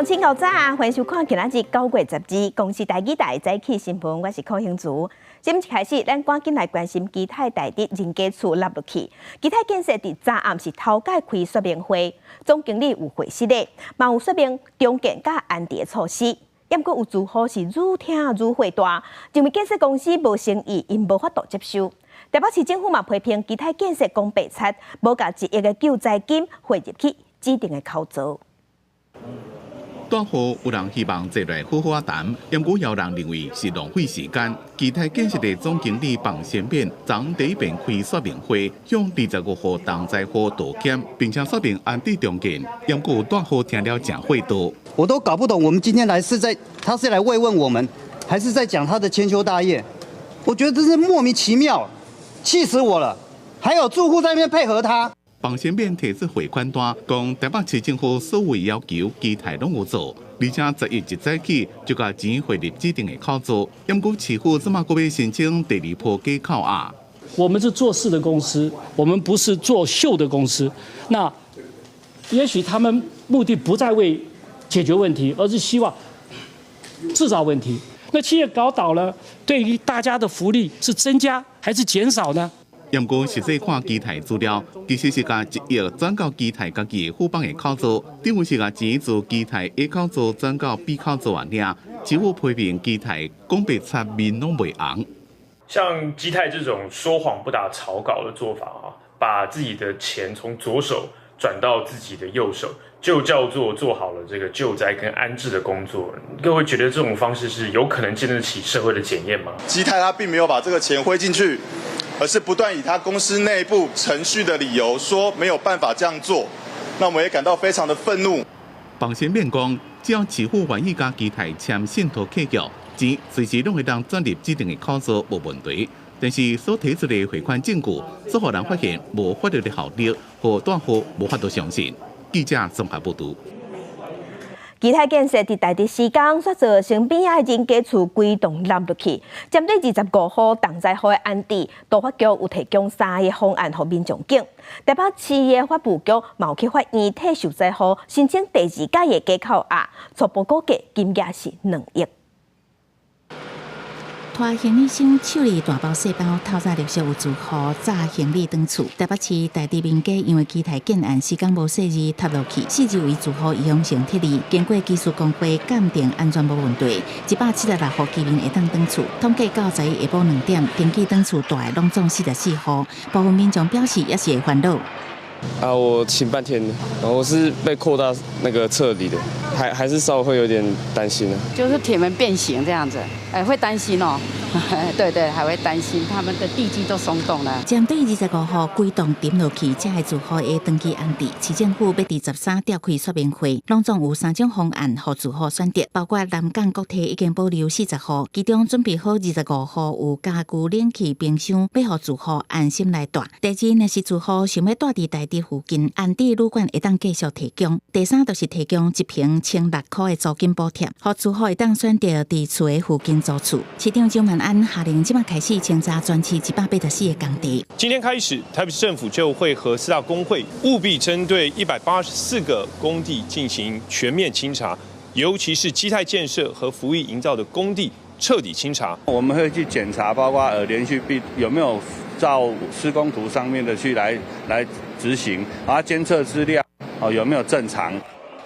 鄉親早安，歡迎收看今仔日9月12公視台語台早起新聞，我是柯興竹。節目一開始，咱趕緊來關心基泰大直人家厝塌落去。基泰建設佇昨暗是頭擺開說明會，總經理有回釋的，嘛有說明重建佮安置的措施。毋過有住戶是愈聽愈火大，認為建設公司無誠意，𪜶無法度接受。台北市政府嘛批評基泰建設講白賊，無共1億的救災金匯入去指定的口座。大戶有人希望坐來好好仔談，毋過有人認為是浪費時間。基泰建設的總經理彭先勉昨第一遍開說明會，向25戶重災戶道歉，並且說明安置重建。毋過大戶聽了誠火大。我都搞不懂，我們今天來是在，他是來慰問我們，還是在講他的千秋大業？我覺得真是莫名其妙，氣死我了！還有住戶在那邊配合他。彭先勉提出匯款單，講台北市政府所有要求，基泰攏有做，而且10日一早起就共錢匯入指定的口座。毋過市府這馬閣欲申請第二波假扣押？我們是做事的公司，我們不是做秀的公司。那也許他們目的不在為解決問題，而是希望製造問題。那企業搞倒了，對於大家的福利是增加還是減少呢？毋過實際看基泰資料，其實是共1億轉到基泰家己的富邦的口座，等於是共錢自基泰 A 口座轉到 B 口座按呢。市府批評基泰講白賊面攏袂紅。像基泰這種說謊不打草稿的做法啊，把自己的錢從左手轉到自己的右手，就叫做做好了這個救災跟安置的工作。各位覺得這種方式是有可能經得起社會的檢驗嗎？基泰他並沒有把這個錢匯進去，而是不斷以他公司內部程序的理由說沒有辦法這樣做，那我們也感到非常的憤怒。彭先勉講，只要市府願意佮基泰簽信託契約，錢隨時攏會當轉入指定的口座，無問題。但是所提出的匯款證據，煞予人發現無法律的效力，予大戶無法度相信。記者綜合報導。基泰建設佇大直施工，煞造成邊仔的人家厝規棟冧落去。針對25戶重災戶的安置，都發局有提供三个方案予民眾揀。台北市的法務局嘛有去法院替受災戶申請第二屆的假扣押，初步估計金額是2億。拖行李箱、手提大包細包，透早陸續有住戶紮行李轉厝。台北市大直民家因為基泰建案施工無細膩塌落去，42位住戶預防性撤離，經過技術工會鑑定安全無問題，176戶居民會當轉厝。統計到11下晡2點，登記轉厝蹛的攏總44戶，部分民眾表示猶是會煩惱。啊，我請半天，我是被擴大那個撤離的，還是稍微會有點擔心啊。就是鐵門變形這樣子，哎，會擔心哦。對對，還會擔心他們的地基都鬆動了。針對25戶規棟沉落去，這个住戶會長期安置，市政府欲佇13召開說明會，攏總有三種方案予住戶選擇，包括南港國泰已經保留40戶，其中準備好25戶有家具、冷氣、冰箱，欲予住戶安心來蹛。第二，若是住戶想欲蹛佇大直附近，安置旅館會當繼續提供。第三，就是提供一坪1600塊的租金補貼，予住戶會當選擇佇厝的附近租厝。市長蔣萬安下令，這馬開始清查全市184個工地。今天開始，台北市政府就會和四大工會務必針對184個工地進行全面清查，尤其是基泰建設和福義營造的工地徹底清查。我們會去檢查，包括連續壁有沒有照施工圖上面的去來執行，啊監測資料哦有沒有正常。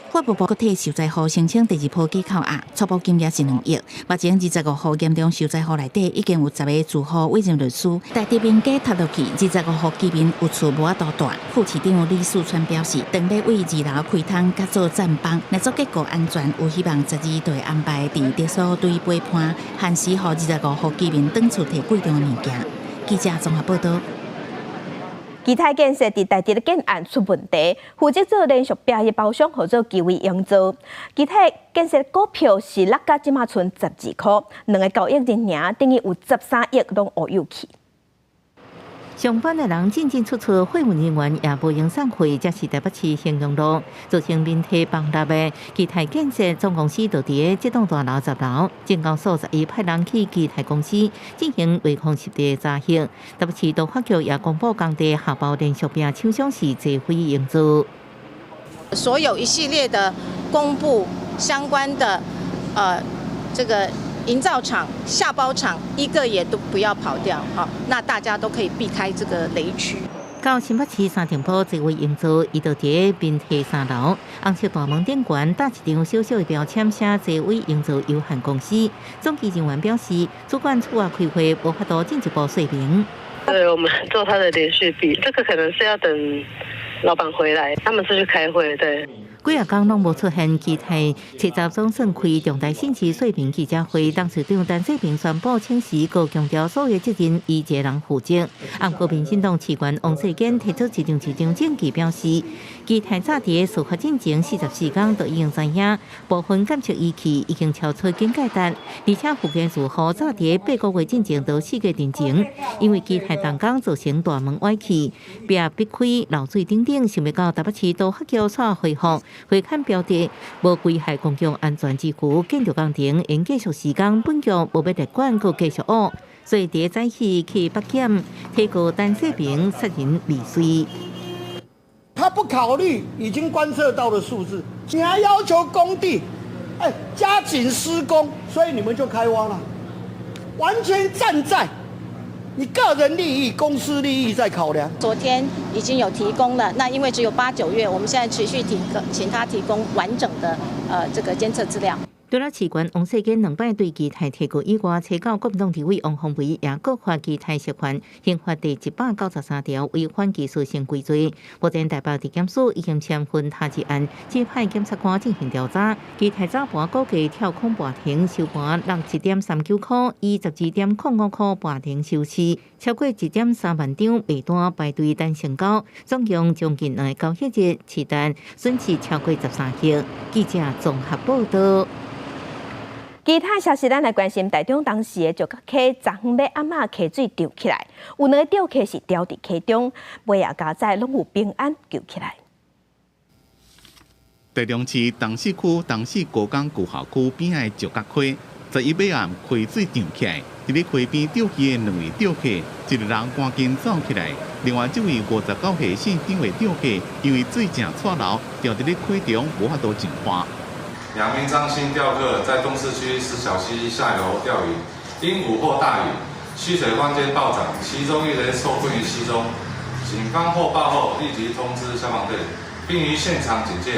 法務部閣替受災戶申請第二波假扣押，初步金額是2億。目前25戶嚴重受災戶內底已經有10個住戶委任律師。大直民家塌落去，25戶居民有厝無法度蹛。副市長李四川表示，當欲對二樓開窗佮做棧枋，若做結構安全，有希望12就會安排佇特所對陪伴，限時予25戶居民轉厝提貴重的物件。記者綜合報導。基泰建設佇大直的建案出問題，負責做連續壁的包商號做基威營造。基泰建設股票是落甲這馬賰12塊，兩个交易日爾，等於有13億攏烏有去。上班的人進進出出，貨運人員也無閒送貨，這是台北市興隆路造成民體崩塌的基泰建設總公司就佇這棟大樓10樓，證交所11派人去基泰公司進行尾礦實地查核。台北市都發局也公布工地下包連續壁廠商是濟輝營造。所有一系列的公布相關的這個營造廠、下包廠一個也都不要跑掉，好，那大家都可以避開這個雷區。到新北市三重埔這位營造，伊就佇民體3樓，紅色大門頂懸貼一張小小的標籤，寫這位營造有限公司。總機人員表示，主管出外開會，無法度進一步說明。對，我們做他的連續壁，這個可能是要等老闆回來，他們是去開會，對。幾仔工攏無出現，基泰七十總算開重大信息說明記者會，董事長陳世平宣布請辭，閣強調所有責任伊一个人負責。毋過民進黨市議員王世堅提出一張一張證據，表示基泰早佇事發進前44工就已經知影，部分檢測儀器已經超出警戒值，而且附近住戶早佇8個月進前就四個定前，因為基泰動工造成大門歪去、壁壁開、漏水等等，想欲到台北市都發橋煞恢復。回看標的無危害公共安全之虞，建築工程應繼續施工，本局無欲列管，閣繼續挖，所以佇早起去北檢，提告陳世平殺人未遂。他不考慮已經觀測到的數字，你還要求工地，哎，加緊施工，所以你們就開挖了，完全站在你個人利益、公司利益在考量。昨天已經有提供了，那因為只有8、9月，我們現在持續提供，請他提供完整的這個監測資料。除了市議員王世堅兩擺對基泰提告以外，提到國民黨立委王鴻薇也告發基泰涉犯刑法第193條違反技術性規罪。目前台北地檢署已經簽分他一案，指派檢察官進行調查。基泰早盤估計跳空盤停，收盤61.39塊，以12.05塊盤停收市，超過1.3萬張賣單排隊等成交，總共將近兩個交易日，市值損失超過13億。記者綜合報道。其他消息，咱來關心台中東勢的石角溪，昨昏欲暗仔溪水漲起來，有兩個釣客是牢佇溪中，尾仔佳哉攏有平安救起來。台中市東勢區東勢高工舊校區邊的石角溪，11欲暗溪水漲起來，佇咧溪邊釣魚的兩位釣客，一個人趕緊走起來，另外這位59歲姓張的釣客，因為水誠掣流，牢佇咧溪中無法度上岸。兩名張姓釣客在東勢區石小溪下游釣魚，因午後大雨，溪水忽間暴漲，其中一人受困於溪中。警方獲報後立即通知消防隊，並於現場警戒。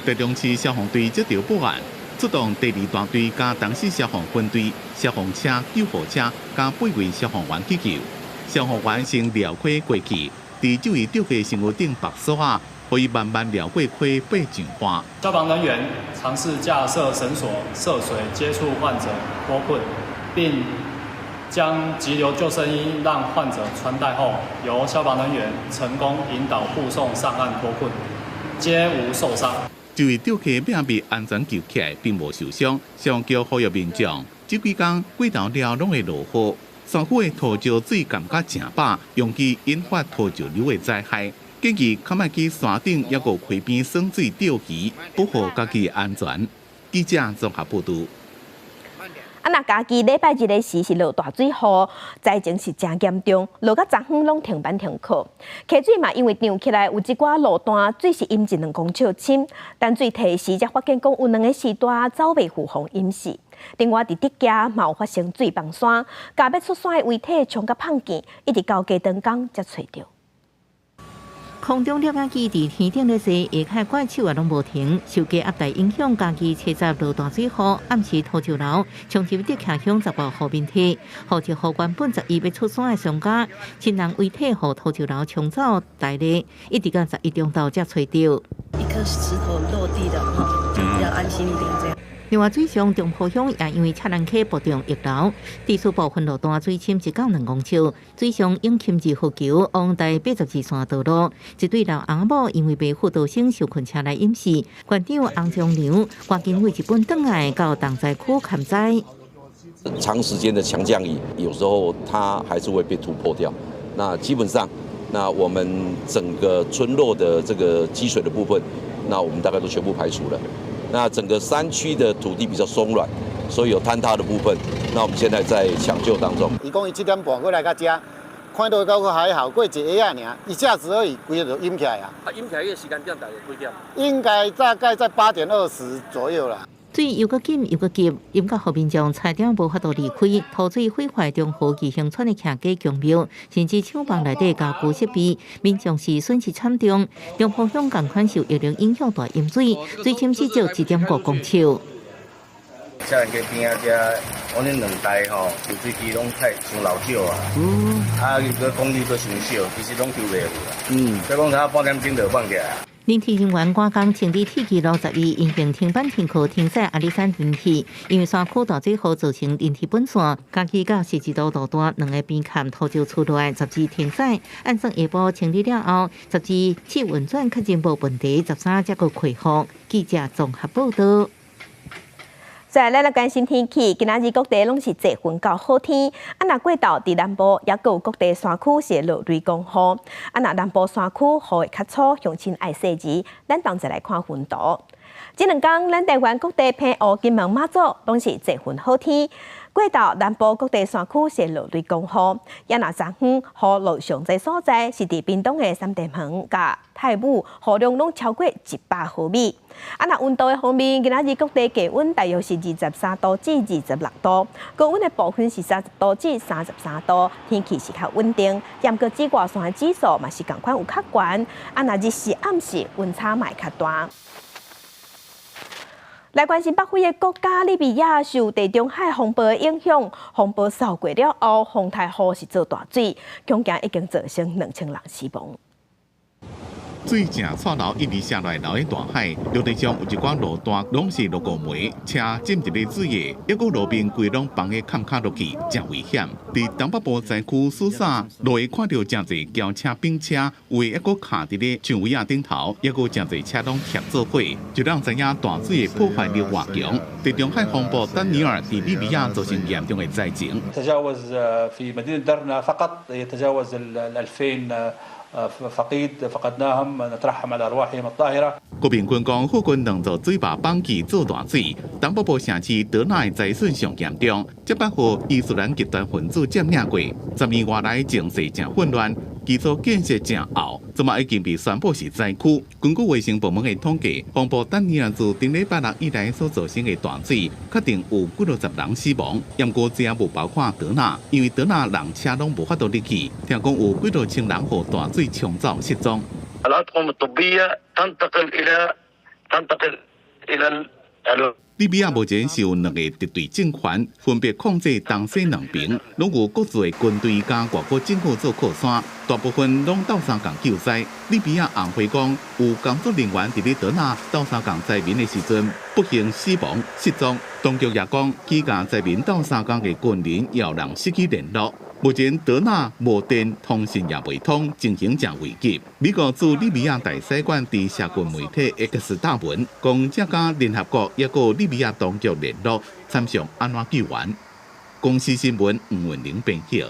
台中市消防隊接到報案，出動第二大隊加東勢消防分隊、消防車、救護車加八位消防員去救。消防員先繞溪過去，佇這位釣客身軀頂縛索仔，予伊慢慢繞過溪爬上岸。消防人員嘗試架設繩索涉水接觸患者脫困，並將急流救生衣讓患者穿戴後，由消防人員成功引導護送上岸脫困，皆無受傷。這位釣客尾仔被安全救起來，並無受傷。消防局呼籲民眾，這幾工過頭了攏會落雨，山區的土石水感覺誠飽，容易引發土石流的災害。建議較莫去山頂抑閣溪邊耍水釣魚，保護家己的安全。記者綜合報導。啊，若嘉義禮拜日的時是落大水雨，災情是誠嚴重，落甲昨昏攏停班停課。溪水嘛因為漲起來，有一寡路段水是淹1-2公尺深，等水退時才發現講有兩个序大走袂赴予淹死。另外佇竹崎嘛有發生水崩山，共欲出山的遺體沖甲膨見，一直到雞腸工才揣著。空中攝影機佇天頂咧踅，下跤怪手也攏無停。受低壓帶影響，嘉義七十落大水雨，暗時土石流衝入竹崎鄉10外戶民宅，予一戶原本11欲出山的商家，親人遺體予土石流沖走大咧，一直到11中晝才揣著。一顆石頭落地的哈，就比較安心一點這樣。另外，水上中埔鄉也因為赤蘭溪暴漲溢流，地區部分路段水深1到2公尺，水上永钦二浮橋往台82線道路，一對老翁某因為袂赴逃生受困車內淹死，縣長洪崇良趕緊為日本轉來到重災區勘災。長時間的強降雨，有時候它還是會被突破掉。那基本上，那我們整個村落的這個積水的部分，那我們大概都全部排除了。那整個山區的土地比較鬆軟，所以有坍塌的部分。那我們現在在搶救當中。伊講伊7點半過來到遮，看到閣還好，過一下仔爾，一下子而已，規个就淹起來啊！啊，淹起來个時間點大概幾點？應該大概在8點20左右啦。水又閣緊又閣急，淹到予民眾差點無法度離開，塗水毀壞中和義興村的徛家宮廟，甚至廠房內底家具設備，民眾是損失慘重。中埔鄉仝款受疫情影響大淹水，水深至少1.5公尺。遮人家邊仔遮，阮恁兩台吼，抽水機攏太傷老舊啊。啊，伊閣功率閣傷少，其實攏抽袂去啊。所以講差半點鐘就放起來。臨時人員趕工清理鐵記路12，因經停班停課停駛阿里山電梯，因為山區大水禍造成電梯崩線，嘉義到十字路路段兩个邊崁土石出來，十二停駛。按算下晡清理了後，十二試運轉確認無問題，13才閣恢復。記者綜合報導。再來，咱來關心天氣。今仔日各地攏是濟雲到好天。啊，若過晝佇南部，抑閣有各地山區是會落雷公雨。啊，若南部山區雨會較粗，鄉親愛細膩。咱同齊來看雲圖。這兩工，咱台灣各地澎湖、金門、馬祖攏是濟雲好天。過晝南部各地山區是落雷公雨，抑若昨昏雨落上濟所在是佇屏東的三地門佮泰武，雨量攏超過100毫米。啊，若溫度的方面，今仔日各地低溫大約是23度至26度，高溫的部分是30度至33度，天氣是較穩定。毋過紫外線的指數嘛是仝款有較懸。啊，若日時暗時溫差嘛會較大。來關心北非的國家利比亞受地中海風暴的影響，風暴掃過了後，風台雨是做大水，恐驚已經造成2000人死亡。水正掣流一直瀉來流去大海，陸地上有一寡路段攏是落過暝，車浸佇咧水下，抑閣路邊規攏崩個坎卡落去，誠危險。佇東北部災區蘇薩，路會看著誠濟轎車、冰車，有的抑閣卡佇咧樹圍仔頂頭，抑閣誠濟車攏疊做伙，就讓知影大水的破壞力偌強。地中海風暴丹尼爾佇利比亞造成嚴重的災情。 تجاوز في مدينة درنا فقط يتجاوز ال 2000 فقيد فقدناهم نترحم على أرواحهم الطاهرة。國民軍講，附近兩座水壩崩起做大水，東北部城市德納的災損上嚴重。這擺予伊斯蘭極端分子佔領過，10年外來情勢誠混亂，基礎建設誠漚，這馬已經被宣布是災區。根據衛生部門的統計，風暴丹尼爾自頂禮拜六以來所造成的大水，確定有幾落十人死亡。毋過這也無包括德納，因為德納人車攏無法度入去，聽講有幾落千人予大水沖走失蹤。 الأطقم الطبية تنتقل إلى تنتقل إلى 利比亞目前是有兩個敵對政權，分別控制東西兩邊，攏有各自的軍隊佮外國政府做靠山，大部分攏鬥相共救災。利比亞紅會講，有工作人員佇咧德納鬥相共災民的時陣，不幸死亡失蹤。當局也講，幾家災民鬥相共的軍人有人失去聯絡。目前德納無電，通訊也袂通，情形誠危急。美國駐利比亞大使館佇社群媒體 X 貼文，講正佮聯合國抑閣利比亞當局聯絡，參詳按怎救援。公視新聞吳文玲編譯。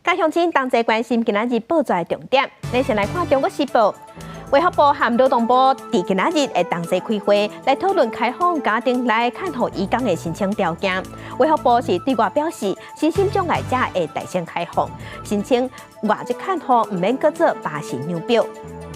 佮鄉親同齊關心今仔日報紙的重點，咱先來看《中國時報》。衛福部和勞動部佇今仔日會同齊開會來討論開放家庭內看護移工的申請條件。衛福部是對外表示，身心障礙者會代先開放申請外籍看護，毋免閣做巴氏量表。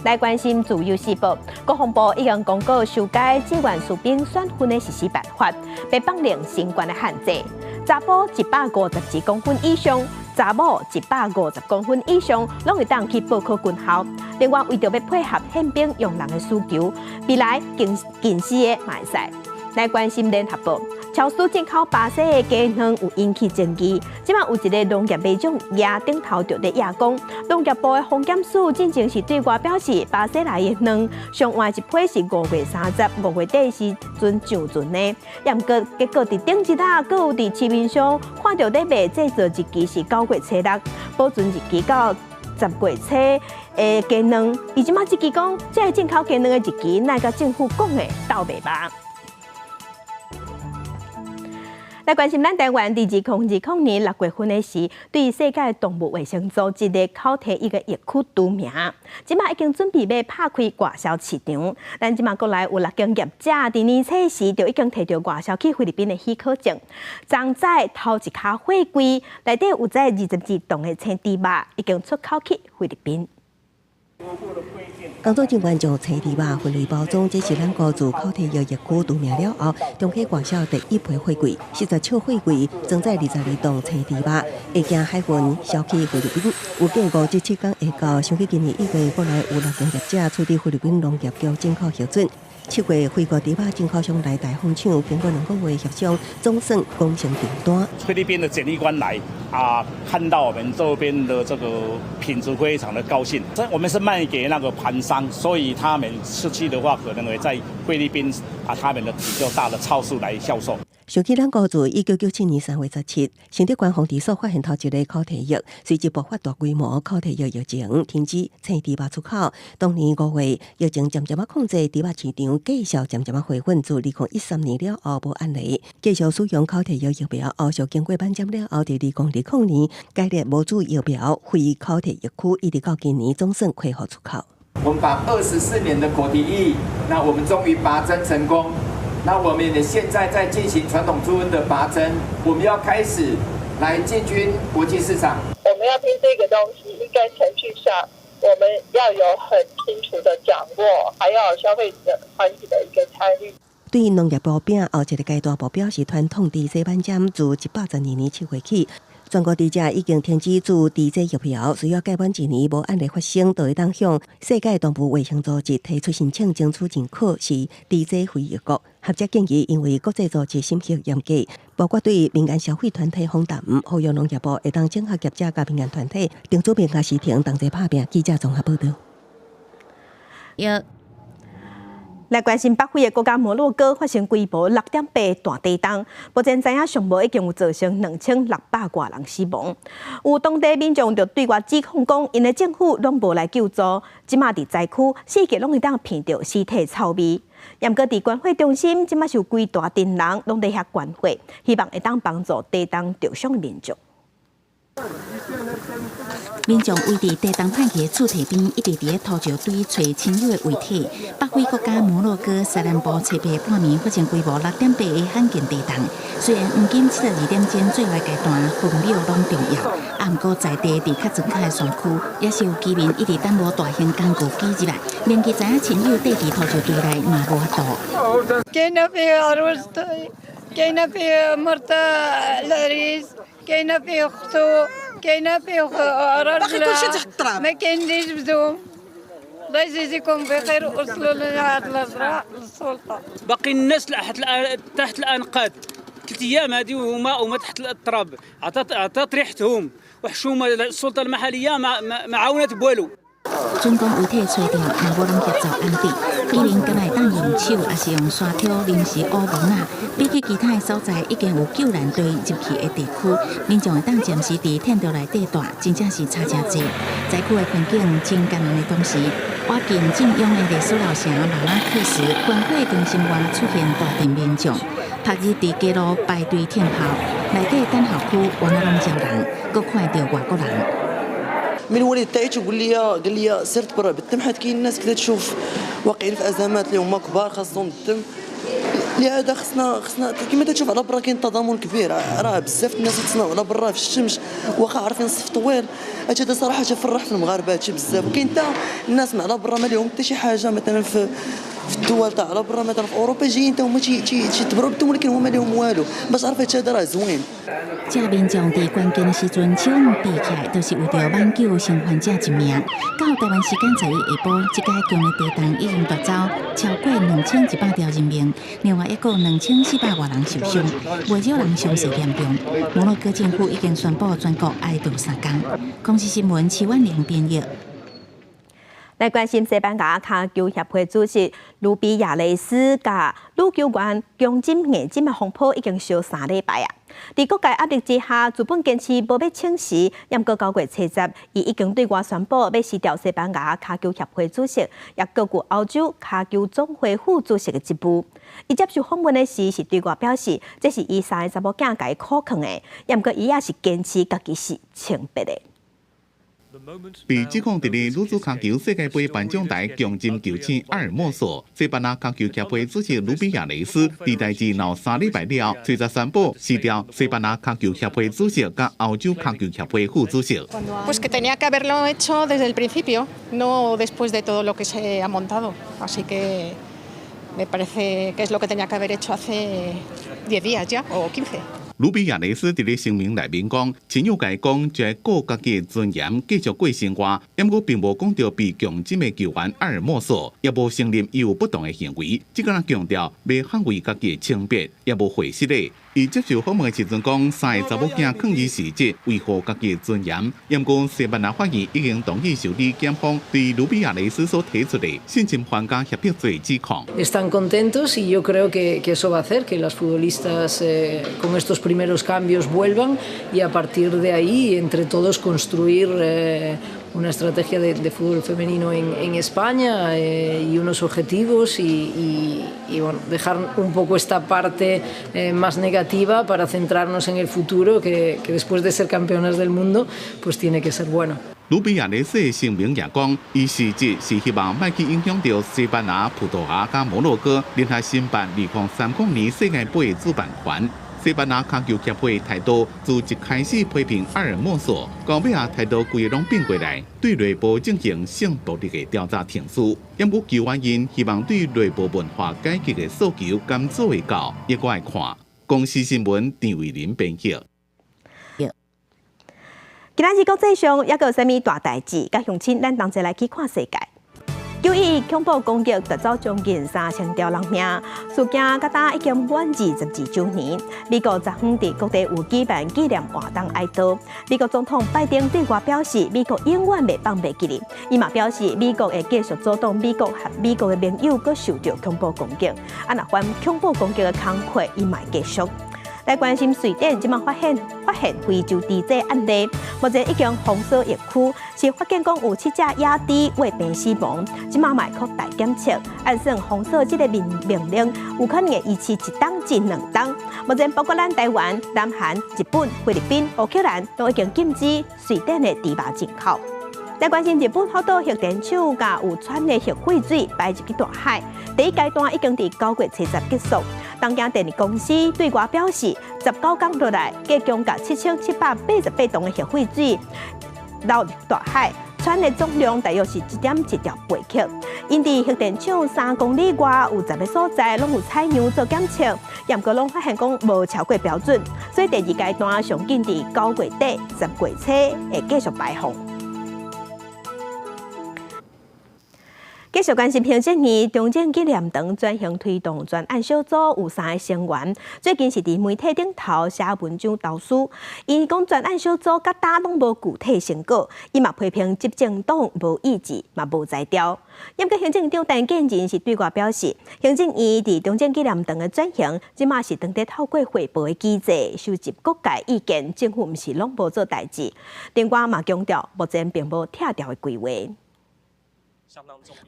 來關心自由時報，國防部已經公告修改志願士兵選訓的實施辦法，欲放寬身懸的限制。查埔152公分以上，查某150公分以上，攏會當去報考軍校。另外，為著欲配合憲兵用人的需求，未來近近視的嘛會使。來關心聯合報，超市進口巴西的雞卵有引起爭議。這馬有一个農業馬長蜈頂頭就佇掖講，農業部的風險署進前是對外表示，巴西來的卵上晚一批是5月30，5月底時陣上船的。毋過結果佇頂日啊，閣有佇市面上看著咧賣製造日期是9月初6，保存日期到10月初的雞卵。伊這馬這支講，這个進口雞卵的日期，乃佮政府講的鬥袂䆀。來關心咱台灣，佇2020年6月份的時，對世界動物衛生組織的口蹄疫的疫區除名，這馬已經準備欲拍開外銷市場。咱這馬國內有六間業者，佇年初時就已經提著外銷去菲律賓的許可證，裝載頭一跤貨櫃，內底有載22棟的青豬肉，已經出口去菲律賓。工作人員將青豬肉分類包裝，這是咱國自口蹄疫疫區除名了後，中起外銷第一批貨櫃，47貨櫃裝載22棟青豬肉，會經海運銷去菲律賓。預計5至7天會到。想起今年1月，國內有六間業者取得菲律賓農業局進口核准。7月，菲國豬肉進口商來台訪廠，經過2個月協商，總算完成訂單。菲律賓的檢疫官來啊，看到我們這邊的這個品質，非常的高興。這我們是賣給那個盤商，所以他們出去的話，可能會在菲律賓啊，他們的比較大的超市來銷售。想起咱國自1997年3月17，承德縣防治所發現頭一例口蹄疫，隨即爆發大規模口蹄疫疫情，停止青豬肉出口。當年5月，疫情漸漸仔控制，豬肉市場繼續漸漸仔回穩。自2013年了後無案例，繼續使用口蹄疫疫苗，後續經過免檢了後，佇2020年改列無主疫苗非口蹄疫區，一直到今年總算恢復出口。我們把24年的口蹄疫，那我們終於拔針成功。那我們也現在在進行傳統豬瘟的拔針，我們要開始來進軍國際市場。我們要拼這個東西，應該程序上我們要有很清楚的掌握，還要有消費者團體的一個參與。對農業部餅後一個階段目標是傳統豬隻免針，自112年7月起，全國豬隻已經停止注豬隻疫苗，需要屆滿一年無案例發生，就會當向世界動物衛生組織提出申請，爭取認可是豬隻非疫國。學者建議，因為國際組織審核嚴格，包括對民間消費團體訪談，呼籲農業部會當整合業者佮民間團體，定組民間市場同齊拍拚。記者綜合報導。有。來關心北非的國家摩洛哥發生規模6.8大地動，目前知影上無已經有造成2600外人死亡。有當地民眾就對外指控講，𪜶的政府攏無來救助，這馬佇災區四界攏會當聞著屍體臭味。毋過佇捐血中心，這馬是有規大陣人攏佇遐捐血，希望會當幫助地動著傷的民眾。民眾圍佇地動歹去的厝堤邊，一直佇咧土石堆揣親友的遺體。北非國家摩洛哥西南部初八半暝發生規模6.8的罕見地動，雖然黃金72點鐘最壞階段分秒攏重要，啊，毋過在地佇較莊跤的山區，也是有居民一直等無大型工具機入來，連佢知影親友綴佇土石堆內嘛無法度。 كاينه فيه عروستي كاينه فيه مرت العريس كاينه فيه اختو كاينه فيه راجلها باقي كلشي تحت التراب. ما كاين اللي يجبدهم. الله يجازيكم بخير وصلوا لنا هاد الهضره للسلطه. باقي الناس تحت الانقاض 3 ايام هذه وهما تحت التراب، عطات ريحتهم وحشومه. السلطه المحليه ما عاونت بوالو.準講遺體揣著，嘛無攏協助安置，居民敢若會當用手，抑是用沙土臨時烏帽仔。比起其他的所在，已經有救難隊入去的地區，民眾會當暫時佇天道內底蹛，真正是差誠濟。災區的環境真艱難的同時，倚近震央的歷史老城馬拉克什捐血中心外出現大陣民眾，曝日佇街路排隊等候，內底等候區原來攏招人，閣看著外國人。 من الوالد تاعي تقول لي قال لي سير تبرع بالدم حيت كاين الناس كذا تشوف واقعين في ازمات اللي هما كبار خاصهم الدم. لهذا خصنا كما تشوف على برا كاين تضامن كبير، راه بزاف الناس يتسناو على برا في الشمس واخا عارفين الصف طويل. هادشي هذا صراحه تفرح في المغاربه هادشي بزاف. وكاين حتى الناس من على برا ما لهم حتى شي حاجه، مثلا في الدول تاع على برا، مثلا في اوروبا، جايين حتى هما تيتبرعوا بالدم ولكن هما لهم والو باش عرف هادشي هذا راه زوين. 這民眾佇關鍵的時陣手臂起來，就是為著挽救生還者一命。到台灣時間11下晡，這個強烈地動已經奪走超過2100條人命，另外一個2400外人受傷，袂少人傷勢嚴重。摩洛哥政府已經宣布全國哀悼3工。公視新聞徐婉玲編譯。來關心西班牙跤球協會主席盧比亞雷斯佮女球員強針硬針的風波已經燒3禮拜啊！佇各界壓力之下，資本堅持無欲請辭，毋過9月70，伊已經對外宣布欲辭掉西班牙跤球協會主席，也閣具歐洲跤球總會副主席的職務。伊接受訪問的時，是對外表示，這是伊三个查某囝共伊苦勸的，毋過伊也是堅持家己是清白的。被指控佇咧女子跤球世界盃頒獎台強姦球星阿爾莫索，西班牙跤球協會主席魯比亞雷斯，佇代誌鬧3禮拜了，隨即宣布辭掉西班牙跤球協會主席佮歐洲跤球協會副主席。 Pues que tenía que haberlo hecho desde el principio, no después de todo lo que se ha montado. Así que me parece que es lo que tenía que haber hecho hace 10 días ya, o 15. 魯比亞雷斯佇咧聲明內面講，親友共伊講，就愛顧家己的尊嚴，繼續過生活。毋過並無講著被強姦的球員阿爾莫索，也無承認伊有不當的行為，只敢若強調欲捍衛家己的清白，也無回失的。伊接受訪問的時陣講，三個查某囝勸伊辭職，維護家己的尊嚴。毋過西班牙法院已經同意受理檢方對魯比亞雷斯所提出的性侵犯佮脅迫罪指控。 Están contentos y yo creo que eso va a hacer que las futbolistas con estos primeros cambios vuelvan y a partir de ahí entre todos construir una estrategia de fútbol femenino en España y unos objetivos y, bueno, dejar un poco esta parte más negativa para centrarnos en el futuro que después de ser campeonas del mundo pues tiene que ser bueno. 魯比亞雷斯的聲明也講，伊辭職是希望莫去影響著西班牙、葡萄牙佮摩洛哥聯合申辦2030年世界盃的主辦權。西班牙跤球協會態度自一開始批評阿爾莫索，到尾仔態度規个攏變過來，對內部進行性暴力的調查程序。毋過球員𪜶希望對內部文化改革的訴求敢做會到，也閣愛看。公視新聞陳慧琳編譯。今仔日國際上猶閣有啥物大代誌？佮鄉親，咱同齊來去看世界。911恐怖攻擊奪走將近3000條人命，事件到今已經滿22週年。美國昨昏佇各地有舉辦紀念活動哀悼。美國總統拜登對外表示，美國永遠袂放袂記得。伊嘛表示，美國會繼續阻擋美國和美國的盟友閣受著恐怖攻擊。啊，若反恐怖攻擊的工課，伊嘛會繼續。來關心瑞典，這馬發現非洲豬這案例，目前已經封鎖疫區，是發現講有七隻野豬患病死亡，這馬嘛擴大檢測，按算封鎖這个命令，有可能會維持一冬至2冬。目前包括咱台灣、南韓、日本、菲律賓、烏克蘭都已經禁止瑞典的豬肉進口。來關心日本福島核電廠佮有氚的核廢水排入去大海，第一階段已經佇9月70結束。東京電力公司對外表示，19天落來，共共7788噸的核廢水流入大海，氚的總量大約是1.1兆貝克。𪜶佇核電廠3公里外有10個所在，攏有採樣做檢測，毋過攏發現講無超過標準，所以第二階段上緊佇9月底10月初會繼續排放。繼續關心行政院中正紀念堂轉型推動專案小組有三個成員，最近是佇媒體頂頭寫文章投書，𪜶講專案小組到今攏無具體成果，伊嘛批評執政黨無意志，嘛無才調。毋過行政院長陳建仁是對外表示，行政院佇中正紀念堂的轉型，這馬是當佇透過匯報的機制收集各界意見，政府毋是攏無做代誌。另外嘛強調，目前並無拆掉的規劃。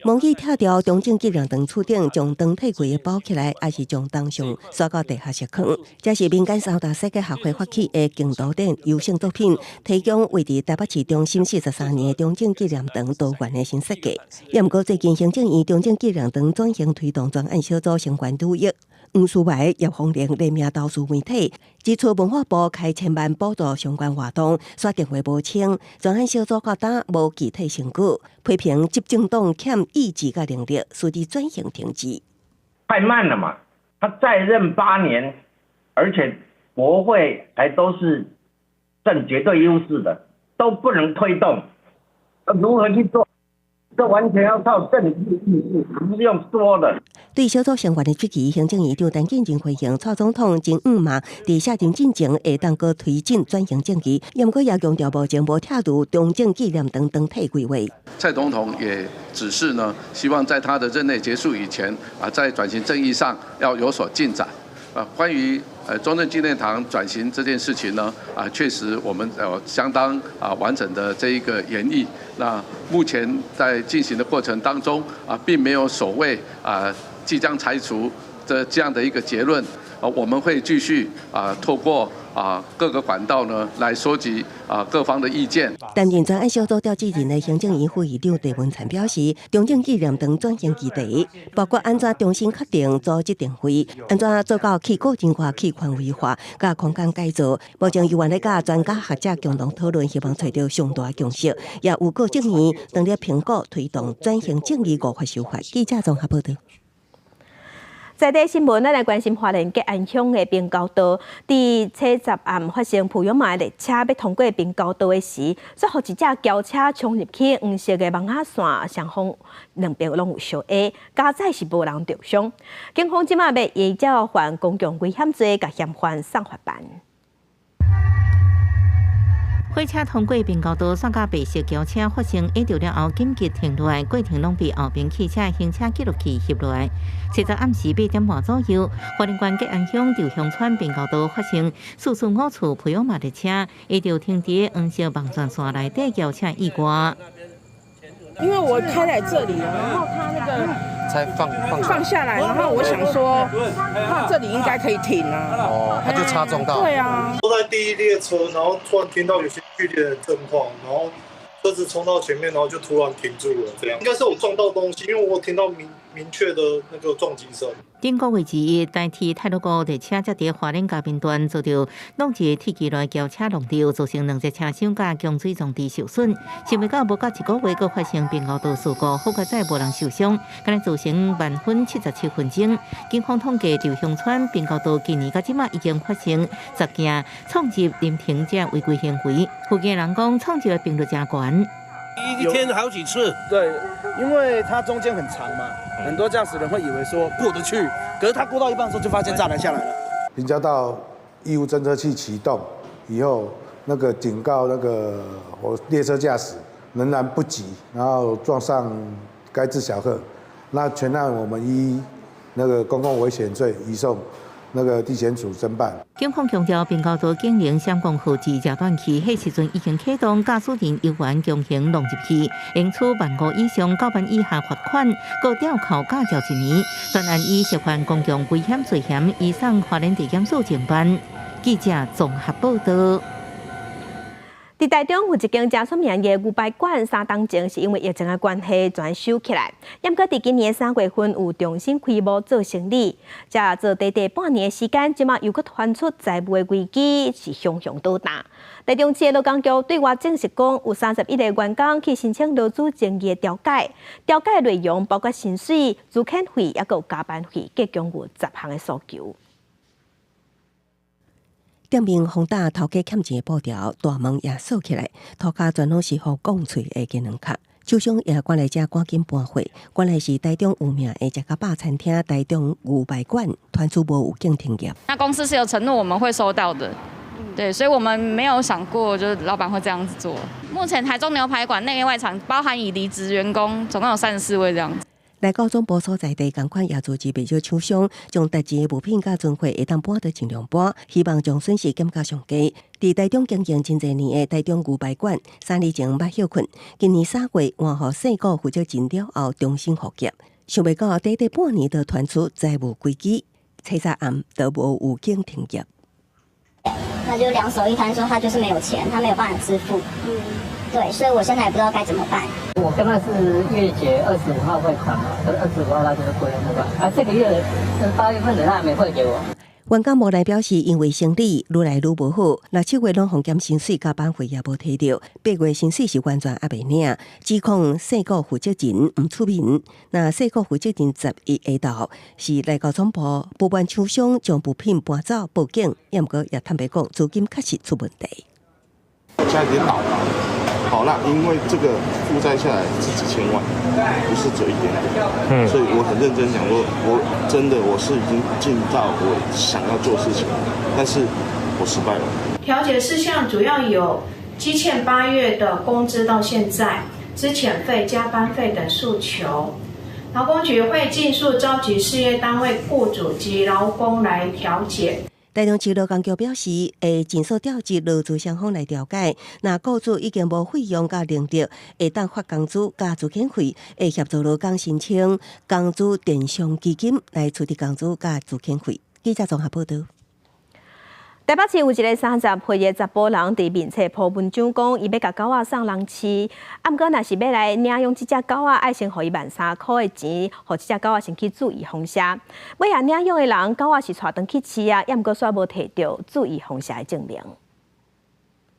忘記拆掉中正紀念堂厝頂，將長體規个包起來，抑是將銅像徙到地下室囥？這是民間三大設計學會發起的競圖展優勝作品，提供位佇台北市中心43年的中正紀念堂多元的新設計。也毋過最近行政院中正紀念堂轉型推動專案小組成員之一黃書懷、葉鳳玲聯名投書媒體，指出文化部開千萬補助相關活動，煞定位無清，專案小組到今無具體成果，批評執政黨欠意志佮能力，使得轉型停滯。太慢了嘛！他在任8年，而且國會還都是佔絕對優勢的，都不能推動，如何去做？這完全要靠政治意志，不是用說的。對小組成員的質疑，行政院長陳建仁回應，蔡總統真向望佇卸任進前會當閣推進轉型正義，毋過也強調目前無拆除中正紀念堂長體規劃。蔡總統也指示呢，希望在他的任內結束以前啊，在轉型正義上要有所進展。啊，關於中正紀念堂轉型這件事情呢，啊，確實我們有相當啊完整的這一個研議。那目前在進行的過程當中，啊，並沒有所謂啊即將拆除這樣的一個結論。啊，我們會繼續啊透過啊各個管道呢來收集啊各方的意見。擔任專案小組召集人的行政院副院長鄭文燦表示，中正紀念堂轉型議題，包括按怎重新確定組織定位，按怎做到去個人化、去權威化，佮空間改造。目前猶原咧佮專家學者共同討論，希望揣著上大共識，也預告政院當咧評估推動轉型正義五法修法。記者綜合報道。在地新聞，咱來關心花蓮吉安鄉的平交道，佇初十暗發生普悠瑪列車欲通過平交道的時，煞予一隻轎車衝入去黃色的網仔線，雙方兩邊攏有相挨，佳哉是無人著傷。警方這馬欲依照犯公共危險罪，共嫌犯送法辦。火車通過平交道，煞佮白色轎車發生挨著了後，緊急停落來，過程攏被後邊汽車行車記錄器翕落來。初十暗時8點半左右，花蓮縣吉安鄉稻香村平交道發生445次普悠瑪列車挨著停佇黃色網狀線內底轎車意外。因為我開來這裡，然後他那個才放放放下來，然後我想說，那這裡應該可以停啊。哦，他就擦撞到。對啊。坐在第一列車，然後突然聽到有些劇烈的震晃，然後車子衝到前面，然後就突然停住了，這樣應該是我撞到東西，因為我聽到明確的那個撞擊聲。頂個月之一，代替太魯閣列車才佇花蓮嘉賓段遭著弄一個鐵枝來轎車弄著，造成兩隻車廂佮供水裝置受損。想袂到無夠一個月，閣發生平交道事故，好佳哉無人受傷，敢若造成慢分77分鐘。警方統計，稻香村平交道今年到這馬已經發生10件闖入臨停這違規行為。附近人講，闖入的頻率誠懸。一天好幾次，對，因為它中間很長嘛，很多駕駛人會以為說過得去，可是他過到一半的時候就發現柵欄下來了。平交道異物偵測器啟動以後，那個警告那個我列車駕駛仍然不及，然後撞上該自小客，那全案我們依那個公共危險罪移送那個地檢署偵辦。警方強調，平交道警鈴閃光號誌遮斷器，彼時陣已經啟動，駕駛人猶原強行弄入去，應處15,000以上9萬以下罰款，閣吊扣駕照一年。全案以涉犯公共危險罪嫌移送花蓮地檢署偵辦。記者綜合報道。佇台中有一間誠出名的牛排館，3冬前是因為疫情的關係全收起來。毋過佇今年3月份有重新開幕做生意，才做短短半年的時間，這馬又閣傳出財務的危機，是雄雄倒彈。台中市的勞工局對外證實講，有31个員工去申請勞資爭議的調解，調解內容包括薪水、資遣費，抑閣有加班費，計共有10項的訴求。店面風打頭家欠錢的布條，大門也鎖起來，塗跤全攏是予摃喙的金兩殼。廠商也趕來遮趕緊搬貨，原來是台中有名的食較飽餐廳台中牛排館，傳出無預警停業。那公司是有承諾我們會收到的，對，所以我們沒有想過就是老闆會這樣子做。目前台中牛排館內外場包含已離職員工，總共有34位這樣子。來到總部所在地，仝款也組織袂少廠商，將值錢的物品佮存貨會當搬就盡量搬，希望將損失減到上低。佇台中經營真濟年的台中牛排館，3年前捌歇困，今年3月換予細股負責人了後重新復業，想袂到短短半年就傳出財務危機，初三暗就無預警停業。他就兩手一攤，說他就是沒有錢，他沒有辦法支付。對，所以我現在也不知道該怎麼辦。我跟他是月結25號匯款嘛，25號他就是過月付款，啊，這個月8月份的他還沒匯給我。員工無奈表示，因為生意愈來愈無好，6、7月攏予減薪水，加班費也無提著，8月薪水是完全猶未領，指控細股負責人毋出面。那細股負責人11下晝是來到總部，不滿廠商將物品搬走報警，毋過也坦白講，資金確實出問題。家已經倒了，好，那因為這個負債下來是幾千萬，不是只有一點點，所以我很認真講，我真的我是已經盡到我想要做事情，但是我失敗了。調解事項主要有積欠8月的工資到現在，資遣費、加班費等訴求。勞工局會盡速召集事業單位雇主及勞工來調解。台中市勞工局表示，會盡速調集勞資雙方來調解。若雇主已經無費用佮能力，會當發工資佮資遣費，會協助勞工申請工資墊償基金來處理工資佮資遣費。記者綜合報道。台北市有一个30歲的查埔人，佇面冊 po 文章講，伊欲共狗仔送人飼，啊，毋過若是欲來領養這隻狗仔，愛先予伊1萬3箍的錢，予這隻狗仔先去注預防射。尾仔領養的人，狗仔是帶轉去飼啊，抑毋過煞無提著注預防射的證明。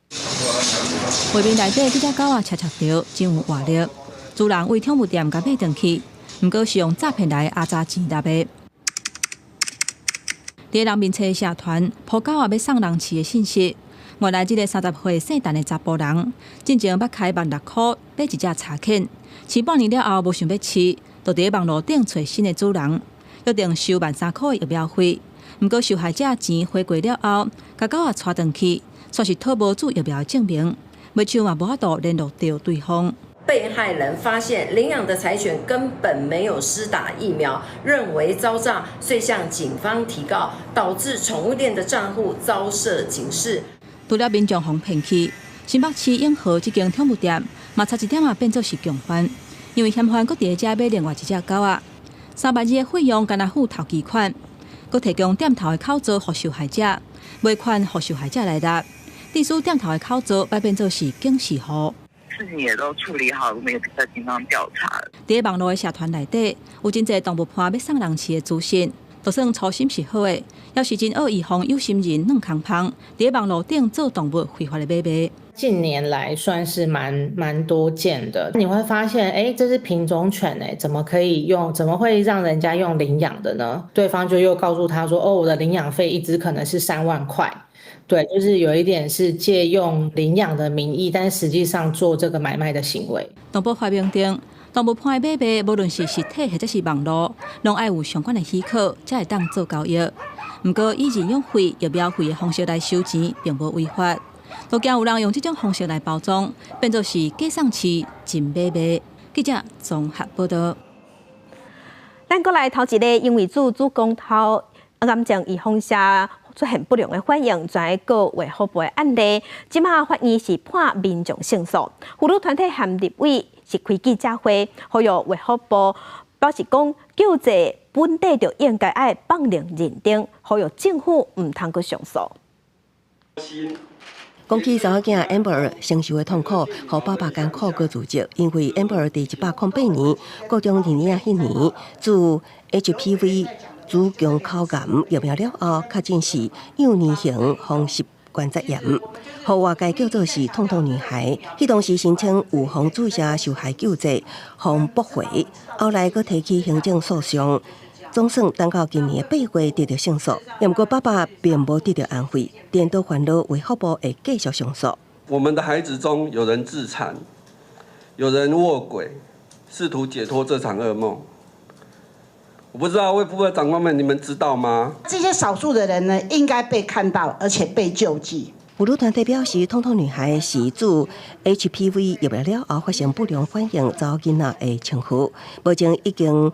畫面內底這隻狗仔赤赤著，真有活力。主人為寵物店共買轉去，毋過是用詐騙來壓榨錢納的。佇人面冊社團 po 狗仔欲送人飼的信息，原來這个30歲姓陳的查埔人，進前捌開1萬6箍買一隻柴犬，飼半年了後無想欲飼，就佇網路頂揣新的主人，約定收1萬3箍的疫苗費。毋過受害者錢匯過了後，共狗仔帶轉去，煞是討無注疫苗的證明，尾手嘛無法度聯絡著對方。被害人發現領養的柴犬根本沒有施打疫苗，認為遭詐，遂向警方提告，導致寵物店的賬戶遭設警示。除了民眾予騙去，新北市永和這間寵物店嘛，差一點仔變做是共犯，因為嫌犯閣佇遮買另外一隻狗仔，3萬2的費用干焦付頭期款，閣提供店頭的口座予受害者，尾款予受害者來納，致使店頭的口座擺變做是警示戶。事情也都處理好，我們也在警方調查。佇網路的社團內底，有真濟動物伴欲送人飼的資訊，就算初心是好的，也是真惡意予有心人軟空蜂，佇網路頂做動物非法的買賣。近年來算是蠻多見的，你會發現，哎，這是品種犬，哎，怎麼可以用？怎麼會讓人家用領養的呢？對方就又告訴他說，哦，我的領養費一隻可能是3萬塊。對，就是有一點是借用領養的名義，但實際上做這個買賣的行為。動保法明定，動物伴的買賣，無論是實體或者是網路，攏愛有相關的許可，才會當做交易。毋過以認養費、疫苗費的方式來收錢，並無違法。都驚有人用這種方式來包裝，變做是假送飼、真買賣。記者綜合報道。咱閣來頭一个，因為注子宮頭癌症預防射出現不良的反應，轉去告衛福部的案例，這馬法院是判民眾勝訴。婦女團體和立委是開記者會，呼籲衛福部表示講救濟本底就應該愛放靈認定，呼籲政府毋通閣上訴。講起查某囝 Amber 承受的痛苦，予爸爸艱苦閣自責，因為 Amber 佇108年國中二年仔彼年注 HPV 子宮口癌疫苗了後，確診是幼年型風濕關節炎，予外界叫做是痛痛女孩。彼當時申請預防注射受害救濟，予駁回，後來閣提起行政訴訟，總算等到今年8月得著勝訴。毋過爸爸並無得著安慰，顛倒煩惱衛福部會繼續上訴。我們的孩子中有人自殘，有人臥軌，試圖解脫這場噩夢。我不知道衛福部長官們，你們知道嗎？這些少數的人呢，應該被看到，而且被救濟。婦女團體表示，痛痛女孩是注 HPV 疫苗了後發生不良反應，查某囡仔的稱呼，目前已經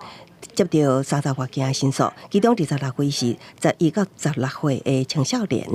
接著30外件申訴，其中26位是11到16歲的青少年。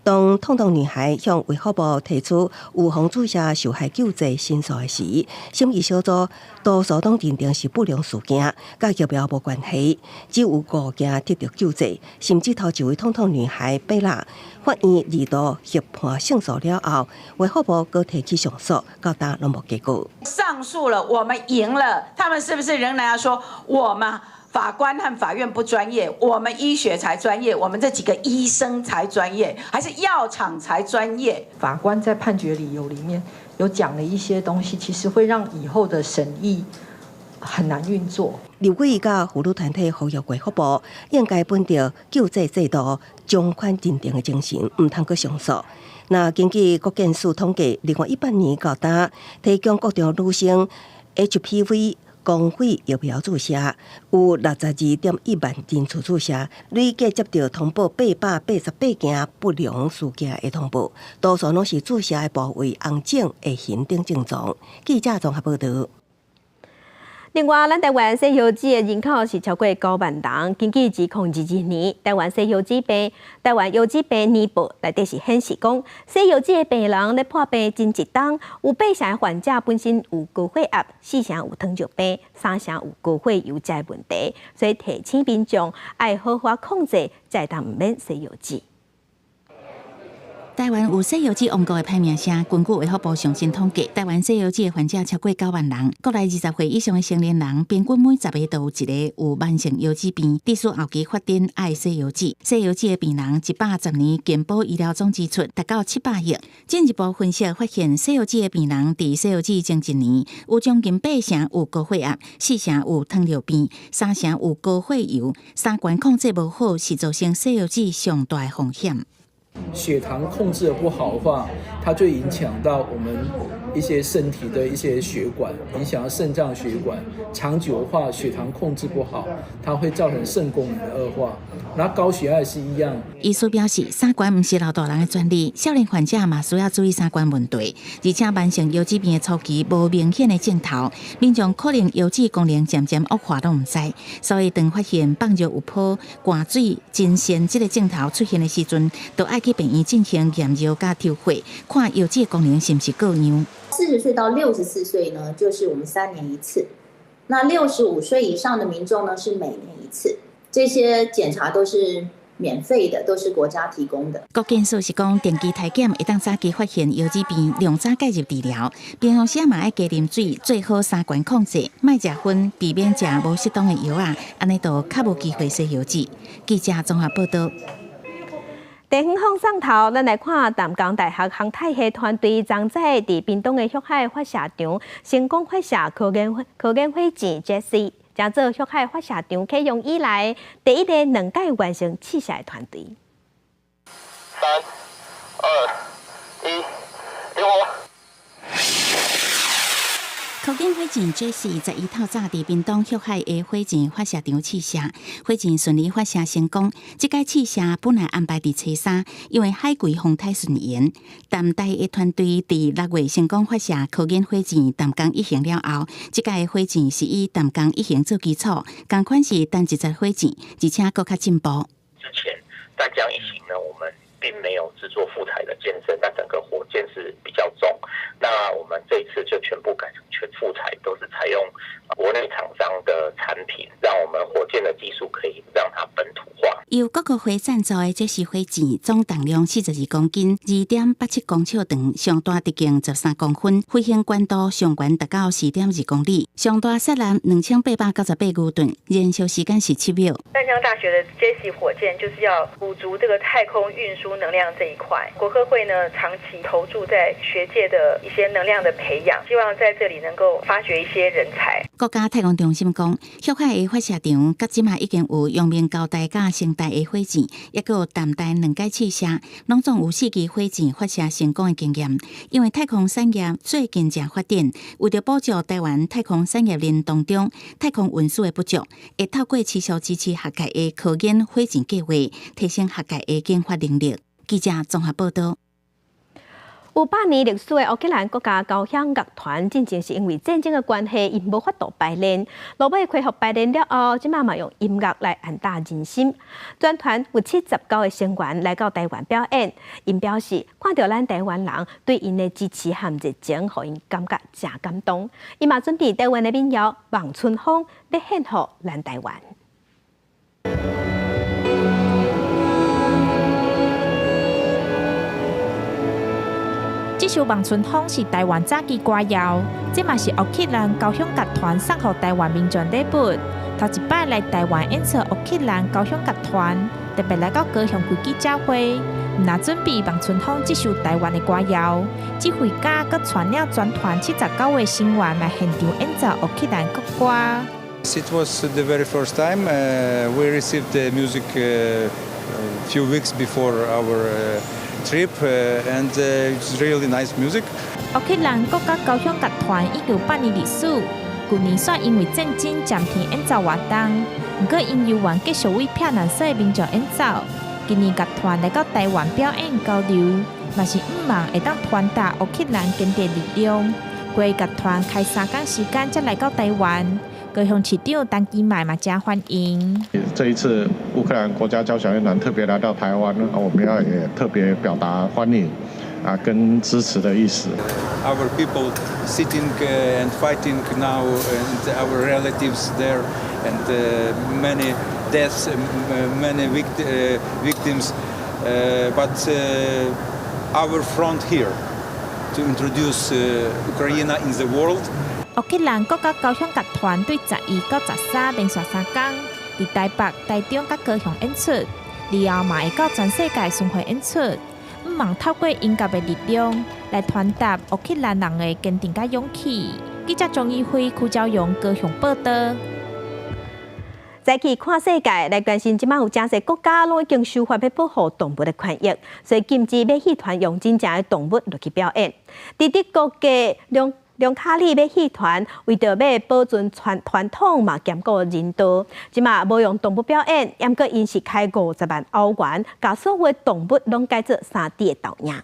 當痛痛女孩向衛福部提出預防注射受害救濟申訴的時，審議小組多數攏認定是不良事件，佮疫苗無關係，只有五件得著救濟，甚至頭一位痛痛女孩貝拉，法院二度協判勝訴了後，衛福部閣提起上訴，到今攏無結果。上訴了，我們贏了，他們是不是仍然要說我們法官和法院不專業，我們醫學才專業，我們這幾個醫生才專業，還是藥廠才專業？法官在判決理由裡面有講了一些東西，其實會讓以後的審議很難運作。立委佮婦女團體呼籲衛福部應該本著救濟制度從寬認定的精神，毋通閣上訴。那根據國健署統計，2018年到今，提供國中女生 HPV 公費疫苗注射有62.1萬人次注射，累計接著通報888件不良事件的通報，多數攏是注射的部位紅腫、會痕等症狀。記者綜合報導。另外，咱台灣洗腰子的人口是超過9萬人。根據2022年台灣洗腰子病台灣腰子病年報內底是顯示講，洗腰子的病人咧破病前一冬，有八成的患者本身有高血壓，四成有糖尿病，三成有高血油這個問題，所以提醒民眾愛好好控制，才會當毋免洗腰子。台灣有洗腰子王國的歹名聲，根據衛福部上新統計，台灣洗腰子的患者超過9萬人。國內20歲以上的成年人，平均每10個就有一個有慢性腰子病，致使後期發展愛洗腰子。洗腰子的病人，110年健保醫療總支出達到700億。進一步分析發現，洗腰子的病人佇洗腰子前一年，有將近八成有高血壓，四成有糖尿病，三成有高血油，三高控制無好，是造成洗腰子上大的風險。血糖控制得不好的話，它就影響到我們一些身體的一些血管，影響到腎臟血管。長久的話，血糖控制不好，它會造成腎功能的惡化。那高血壓也是一樣。醫師表示，三高毋是老大人的專利，少年患者嘛需要注意三高問題。而且慢性腰子病的初期無明顯的症頭，民眾可能腰子功能漸漸惡化攏毋知。所以當發現放尿有泡、寒水、真鮮這个症頭出現的時陣，就愛去病院進行驗尿佮抽血，看腰子的功能是毋是過樣。40歲到64歲呢，就是我們3年一次。那65歲以上的民眾呢，是每年一次。這些檢查都是免費的，都是國家提供的。國健署是講，定期體檢會當早期發現腰子病，量早介入治療。平常時嘛愛加啉水，做好三高控制，莫食薰，避免食無適當的藥仔，按呢就較無機會洗腰子。記者綜合報道。地方放送頭，咱來看淡江大學航太系團隊昨早佇屏東的旭海發射場成功發射科研火箭 Jessie，成做旭海發射場啟用以來第一個兩擺完成試射的團隊。三、二、一，點火！科研火箭 Jessie 11透早佇屏東旭海的火箭發射場試射，火箭順利發射成功。這擺試射本來安排佇初三，因為海葵風颱順延。淡大的團隊佇6月成功發射科研火箭淡江一型了後，這擺的火箭是以淡江一型做基礎，仝款是單一節火箭，而且閣較進步。之前淡江一型呢，我們並沒有製作複材的箭身，那整個火箭是比較重。那我們這一次就全部改成全複材，都是採用國內廠商的產品，讓我們火箭的技術可以讓它本土化。由國科會贊助的這是火箭，總重量42公斤，2.87公尺長，上大直徑13公分，飛行高度上懸達到4.2公里，上大殺力2898牛頓，燃燒時間是7秒。淡江大學的 Jessie 火箭就是要補足這個太空運輸能量這一塊。國科會呢長期投注在學界的一些能量的培養，希望在這裡能夠發掘一些人才。國家太空中心講，旭海的發射場，到這馬已經有陽明交大佮成大的火箭，抑閣有淡大兩擺試射，攏總有四支火箭發射成功的經驗。因為太空產業最近正發展，為著補足台灣太空產業鏈當中太空運輸的不足，會透過持續支持學界的科研火箭計劃，提升學界的研發能力。記者綜合報道。有100年歷史的烏克蘭國家交響樂團，進前是因為戰爭的關係，𪜶無法度排練。落尾恢復排練了後，這馬嘛用音樂來安撫人心。全團有79個成員來到台灣表演，𪜶表示看著咱台灣人對𪜶的支持和熱情，予𪜶感覺誠感動。𪜶嘛準備台灣的民謠《望春風》欲獻予咱台灣。這首《望春風》是台灣早期歌謠，這嘛是烏克蘭交響樂團送予台灣民眾禮物。頭一擺來台灣演出烏克蘭交響樂團，特別來到高雄開記者會，毋但準備《望春風》這首台灣的歌謠，指揮家閣帶領全團79個成員來現場演奏烏克蘭國歌。 It was the very first time we received the music a few weeks before our trip, and it's really nice music. 烏克蘭國家交響樂團已有100年歷史，舊年煞因為戰爭暫停演奏活動，毋過𪜶猶原繼續為避難所的民眾演奏。今年樂團來到台灣表演交流，嘛是向望會當傳達烏克蘭堅定力量。規個樂團開3工時間才來到台灣，高雄市長陳其邁嘛誠歡迎。這一次烏克蘭國家交響樂團特別來到台灣，我們要也特別表達歡迎啊跟支持的意思。 Our people sitting and fighting now, and our relatives there, and many deaths, many victims, but our front here to introduce Ukraine in the world. 烏克蘭國家交響樂團對11到13連續3工，佇台北、台中佮高雄演出，以後嘛會到全世界巡迴演出。向望透過音樂的力量，來傳達烏克蘭人的堅定佮勇氣。記者鍾怡輝、柯昭榮高雄報導。再去看世界，來關心這馬有誠濟國家攏已經修法欲保護動物的權益，所以禁止馬戲團用真正的動物落去表演。佇德國嘅龍卡里馬戲團為著欲保存傳統嘛，兼顧人道，這馬無用動物表演，毋過𪜶是開50萬歐元，共所有的動物攏改做3D 的投影。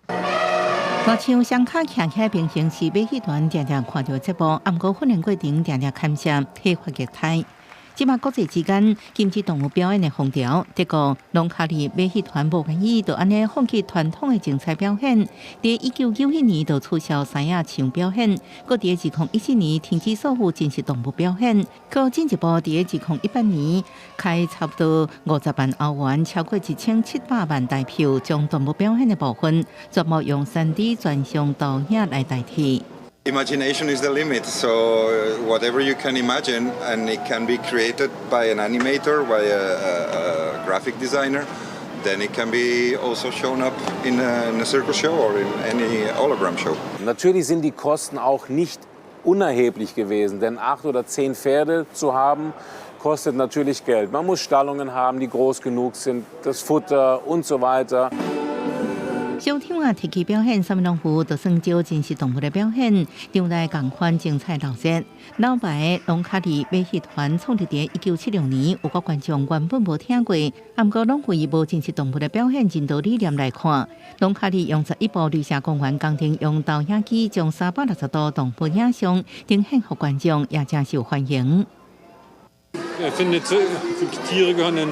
親像雙跤徛起來平行是馬戲團定定看著節目，毋過訓練過程定定牽涉體罰虐待。這馬國際之間禁止動物表演的風潮，德國龍卡里馬戲團無願意就按呢放棄傳統的精彩表演。佇1991年就取消獅仔場表演，閣佇2014年停止所有真實動物表演，閣進一步佇2018年開差不多50萬歐元，超過1700萬台票，將動物表演的部分全部用3D 全像投影來代替。 Imagination is the limit, so whatever you can imagine, and it can be created by an animator, by a graphic designer, then it can be also shown up in a circus show or in any hologram show. Natürlich sind die Kosten auch nicht unerheblich gewesen, denn 8 oder 10 Pferde zu haben, kostet natürlich Geld. Man muss Stallungen haben, die groß genug sind, das Futter und so weiter. 小丑仔提起表演，啥物攏有，就算少真實動物的表演，場內仝款精彩鬧熱。老牌龍卡里馬戲團創立佇1976年，有個觀眾原本無聽過，毋過攏為無真實動物的表演人道理念來看。龍卡里用11部綠色公園工程，用投影機將360度動物影像呈現予觀眾，也誠受歡迎。 Ich finde, Tiere gehören in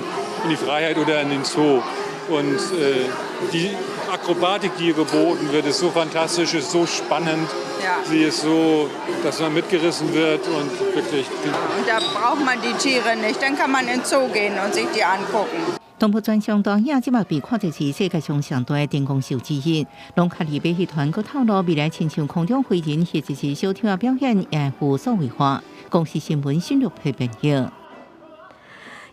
die Freiheit oder in den Zoo. Und die Akrobatik, die hier geboten wird, ist so fantastisch, ist so spannend. Sie ist so, dass man mitgerissen wird und wirklich. Und da braucht man die Tiere nicht, dann kann man in den Zoo gehen und sich die angucken. 動物全像投影這馬被看作是世界上上大的燈光秀之一。龍卡里馬戲團閣透露，未來親像空中飛人或者是小丑仔表演，也會數位化。公視新聞新錄配編譯。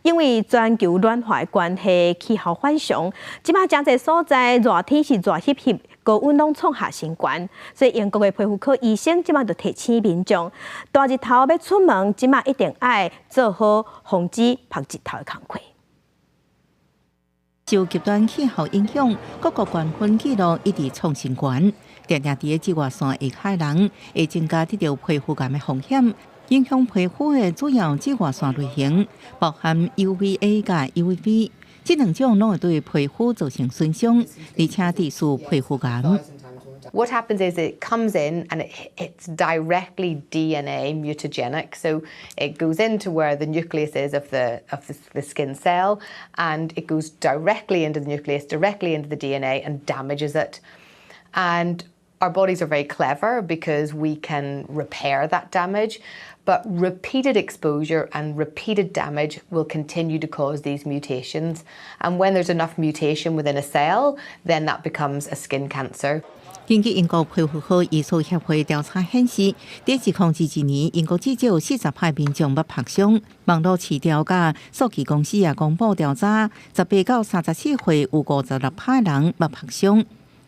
因為全球暖化的關係，氣候反常，這馬誠濟所在熱天是熱翕翕，高溫攏創下新高。所以英國的皮膚科醫生這馬就提醒民眾，大日頭欲出門，這馬一定愛做好防止曝日頭的工課。受極端氣候影響，各國高溫紀錄一直創新高，定定佇紫外線下跤的人，會增加得著皮膚癌的風險。影響皮膚的主要紫外線類型，包含 UVA 佮 UVB，這兩種攏會對皮膚造成損傷，而且致使皮膚癌。 What happens is it comes in and it's directly DNA mutagenic. So it goes into where the nucleus is of the skin cell and it goes directly into the nucleus, directly into the DNA and damages it. And our bodies are very clever because we can repair that damage, but repeated exposure and repeated damage will continue to cause these mutations. And when there's enough mutation within a cell, then that becomes a skin cancer. 根據英國皮膚科醫師協會調查顯示，佇2022年，英國至少有40%民眾捌曝傷。網路市調佮數據公司也公布調查，18到34歲有56%人捌曝傷。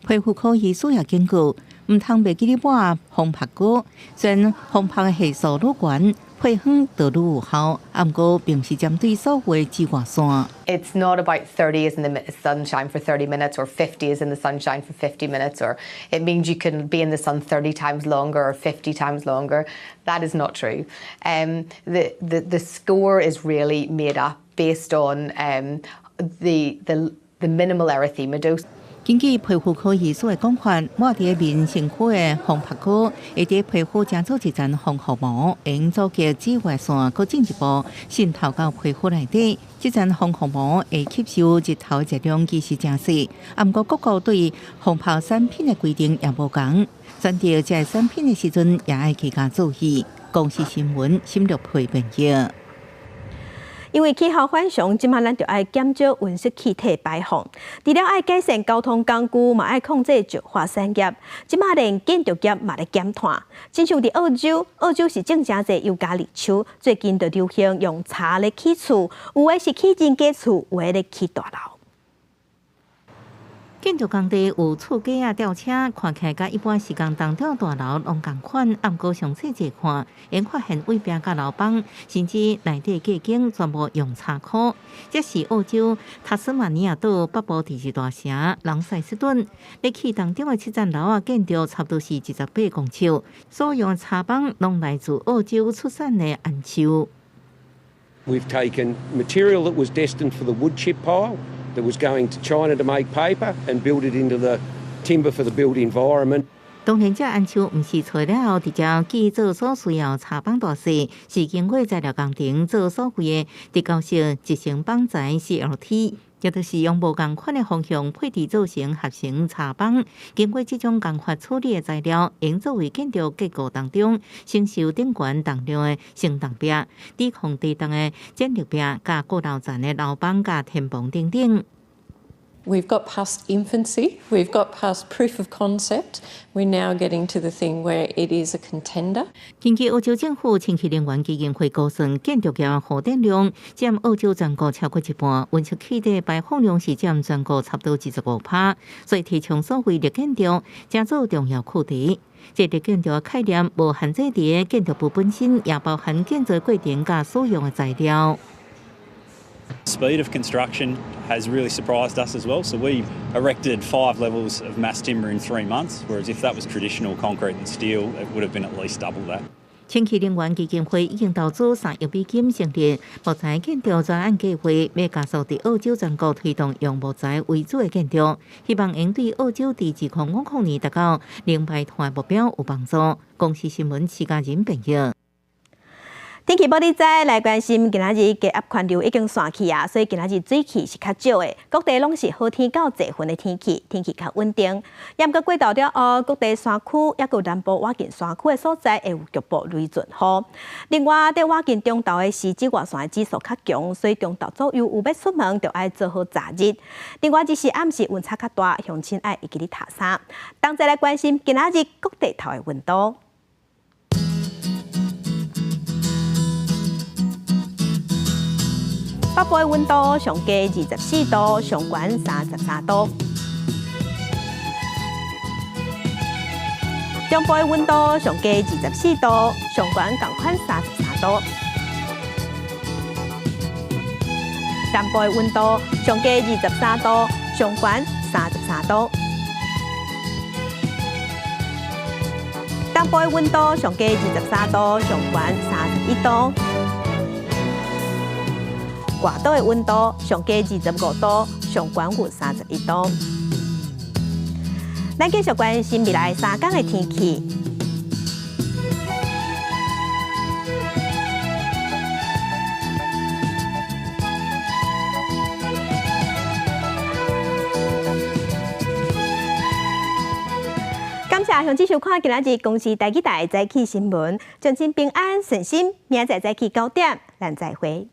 皮膚科醫師也警告，毋通袂記咧抹防曝膏，雖然防曝的係數愈懸，配方就愈有效，毋過並毋是針對所有的紫外線。 It's not about 30 is in the sunshine for 30 minutes or 50 is in the sunshine for 50 minutes, or it means you can be in the sun 30 times longer or 50 times longer. That is not true. The score is really made up based on the minimal erythema dose. 根據皮膚科醫師的講法，抹佇面身軀的防曬膏，會佇皮膚成做一層防護膜，會用阻隔紫外線，閣進一步滲透到皮膚內底。這層防護膜會吸收日頭熱量，其實誠細。啊，毋過各國對防曬產品的規定也無仝，選擇這个產品的時陣，也愛加加注意。公視新聞沈玉佩編譯。因為氣候反常，這馬咱就愛減少溫室氣體排放。除了愛改善交通工具，嘛愛控制石化產業。這馬連建築業嘛咧減碳。親像佇澳洲，澳洲是種誠濟尤加利樹，最近就流行用柴咧起厝，有的是起人家厝，有的咧起大樓。建築工地有厝架仔吊車，看起來佮一般時間當中大樓攏仝款，毋過詳細細看，會發現位壁佮樓枋，甚至內底隔間全部用柴箍。這是澳洲塔斯馬尼亞島北部第二大城朗賽斯頓，咧起當中的七層樓仔建築差不多是28公尺，所用的柴枋攏來自澳洲出產的桉樹。 We've taken material that was destined for the wood chip pile that was going to China to make paper and build it into the timber for the built environment. 當然，這桉樹毋是採了後直接去做所需要柴枋大細，是經過材料工程做所謂的直交式集成綁材 CLT，也就是用無仝款的方向配置做成合成柴枋。經過這種工法處理的材料，應作為建築結構當中承受頂懸重量的承重壁、抵抗地動的剪力壁、佮過樓層的樓枋佮天棚等等。 We've got past infancy, we've got past proof of concept. We're now getting to the thing where it is a contender. 根據澳洲政府清潔能源基金會估算，建築業耗電量佔澳洲全國超過一半，溫室氣體排放量是佔全國差不多25%，所以提倡所謂綠建築，誠做重要課題。這綠建築的概念無限制佇建築物本身，也包含建造過程佮使用的材料。 Speed of construction has really surprised us as well. So we erected five levels of mass timber in 3 months, whereas if that was traditional concrete and steel, it would have been at least double that. 清潔能源基金會已經投資3億美金成立木材建築專案計劃，欲加速佇澳洲全國推動用木材為主的建築，希望能對澳洲佇2050年達到零排碳目標有幫助。公視新聞徐家仁編譯。天氣報你知，來關心今仔日低壓環流已經散去啊，所以今仔日水汽是較少的，各地攏是好天到濟雲的天氣，天氣較穩定。毋過過晝了後，各地山區抑閣南部倚近山區的所在會有局部雷陣雨。另外，佇倚近中晝的時，紫外線指數較強，所以中晝左右有欲出門，就愛做好遮日。另外，就是暗時溫差較大，鄉親愛會記咧疊衫。同齊來關心今仔日各地頭的溫度。北部的溫度上低24度，上懸33度。中部的溫度上低24度，上懸仝款33度。南部的溫度上低23度，上懸33度。東部的溫度上低23度，上懸31度。外島的溫度上低25度，上懸有31度。咱繼續關心未來3工的天氣。感謝鄉親收看今仔日公視台語台早起新聞，祝恁平安順心，明仔載早起9點，咱再會。